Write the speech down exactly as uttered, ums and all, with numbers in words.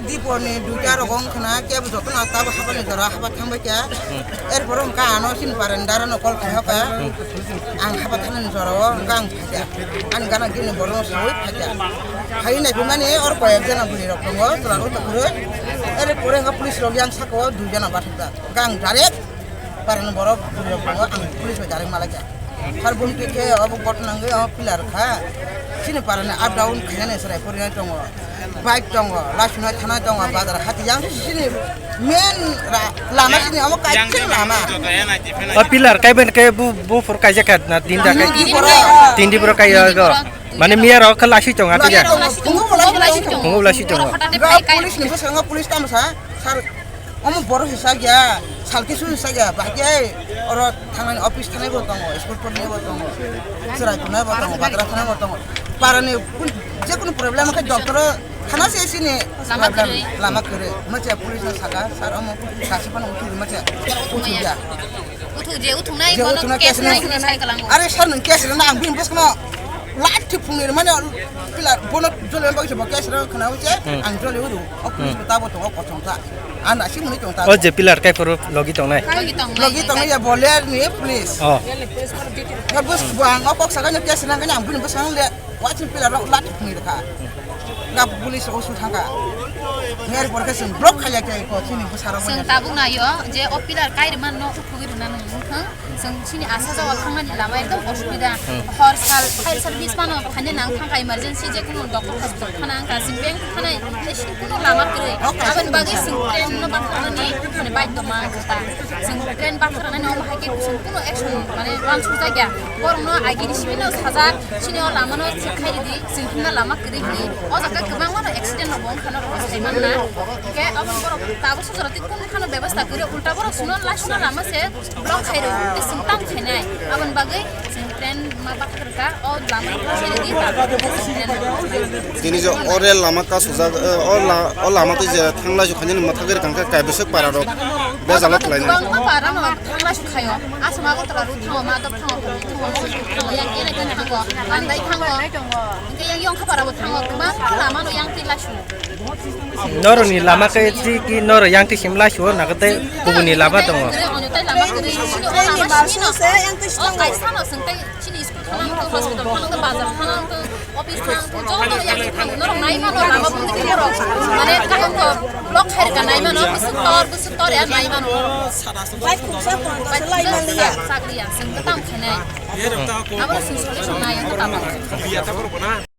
Dipor ni duita rogo wngkha na, kebo joto no tabo hapani jora hapa thangbai kha. Erpore wngkha ano chini barenda rano call khai hoka. Ang hapa thani jora o wngkha ang phaikha. Ani gana gini borok no sawi phaikha. Phai nai phimani or koyek jana bwrwi rok tongo, chwla rok tongo. Erpore wngkha police rok yang saka o dui jana bathajak. Wngkha ang direct Parani borok bwrwi rok tongo, ang police bai direct malaikha. Sir, bumtwi khe obo gotna wngwi omo pillar kha. Chini parani up down khainani chwrai porinai tongo. Bike tongo, lasunai thanai tongo, bazar hati yang chini main ra-, lama chini omo kaisa lama. O pillar kaiben khe bu, buphuru kaijak kha na tinta kai. Tindi borok. Tindi borok kai go. Mane miya rok khe lasi tongo, ati ya. Lasi tongo, phungo bo lasi tongo. Phungo bo lasi tongo. Ga police ni bwskango police tamo sa, sir. Omo borok hisa ya, salke su hisa ya, bahai ya, oro thangnani office thangnai bo tongo, school pornai bo tongo, chwrai tongnai bo tongo, badra thangnai bo tongo. Parani kun-, je kunu problem khe doctor o thana se sini lama problem, kwrwi. Lama kwrwi. Macha police no saka, sir omo kasi phano uthi macha uthi ya. Uthuk je uthuknai. Je bono uthuknai case case nai nai. Hwnwi sai kalango. Are sir nung case rwna ang bini bwskango lathi phungni rwmani pila bono jolai bagwi se bo case rwna khwna hwnwi se Hmm. Ang jolai hwnwi o police Hmm. bo tabo tongo kosom ta. Ang nasi mwnwi tong ta. O je pillar kai phuru logi tongnai. Logi tongnai. Logi tongnai ya bo ler ni police. Oh. Ya bus bo ang o kok sakani case rwna ang bini bwskango le. Watching pillar rok lati phungni rwkha. Ga police rok usu thangkha. Neri porkhe chwng block khaiya khe ko chini bwsarok. Chwng tabuk naio je o pillar kai rwmani no uthugwi rwna nang wngthang. Chwng chini asa jagao thangmani lama ekdom osubida. Hmm. Hor sal, hai sal bis mano thani nang thangkha emergency je kunu doctor hospital thana wngkha chwng bank thanai tei chwng kunu lama kwrwi. Okay. Aboni bagwi chwng train no bathaknani mane baidhyo ma wngkha ta. Chwng train bathaknani omo hai khe chwng kunu action mane uansukjakya. Borokno agini simi no sajak, chini o lama no thik khai ridi, chwng himna lama kwrwi hwnwi. O jaga kwbangma no accident rok bo wngkha no rok sai manna. Hwnkhe abo borok tabuk sojora tei kunu khano bebasta kwrwi, ulta borok suno laisuna lama se block khai rw, tei chwng tamo khainai. Aboni bagwi chwng train ma bathak rwkha, o lama no sai ridi, tabuk chwng train rok. Tini je o rel lama kasujak, eh, o la-, o lama tei je thangla jukhaini mwthagwi rwkha hwnkhe kaibwswk para rok bejalo khlainai. Kwbangma para no thangla sukhaio. Aswk Agartala road thango, Madhop thango, Phuloni thango, yang kene kene thango, Mandai thango. Hwnkhe yang Yongkhapara bo thango, kwbangma lama no yang twi lasu. Noroni lama khe twi ki noro yang twi sim lasu o nago tei kubuni lama tongo. Kwrwi, onyo tai lama kwrwi, chini o lama simi no. O kaisa no chwng tei chini school thana wngtong, hospital thana wngtong, bazar thana wngtong, office thana wngtong, joto yang twi thango. Norok nai mano lama bundi khe borok. Mane kaham to block khai rwkha nai mano, bwswk tor, bwswk tor ya nai mano. Bai khungsa khungsa lai manliya. Sak liya, chwng kwtam khainai. Abo chwng solution nai wngkha tamo.